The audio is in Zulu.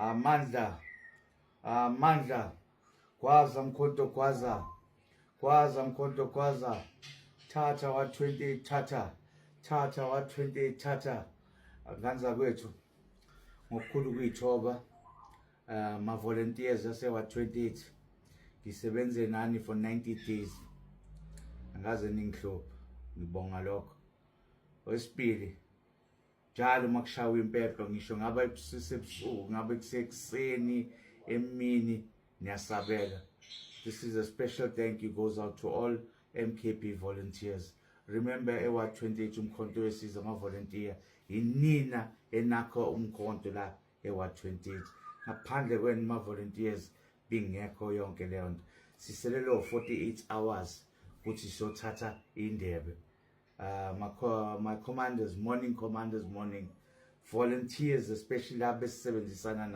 Amandla, amandla. Gwaza mkhonto, gwaza, gwaza mkhonto, gwaza. Thatha wa 28, thatha, thatha wa 28, thatha. Nganza kwethu ngokukhulu kuyithoba, ma volunteers ase wa 28, ngisebenze nani for 90 days, angaze ningihluphe, ngibonga lokho. Wesibili, njalo uma kushawa impepho, ngisho ngabe kusebusuku, ngabe kusekuseni, emini, niyasabela. This is a special thank you goes out to all MKP volunteers. Remember, ewa 28, uMkhonto weSizwe, ama-volunteer inina enakho umkhonto la ewa 28. Ngaphandle kwenu ma-volunteers, bingekho yonke leyo nto. Siselelo 48 hours ukuthi siyothatha indebe. My commanders, morning commanders, morning volunteers, especially laba esisebenzisana.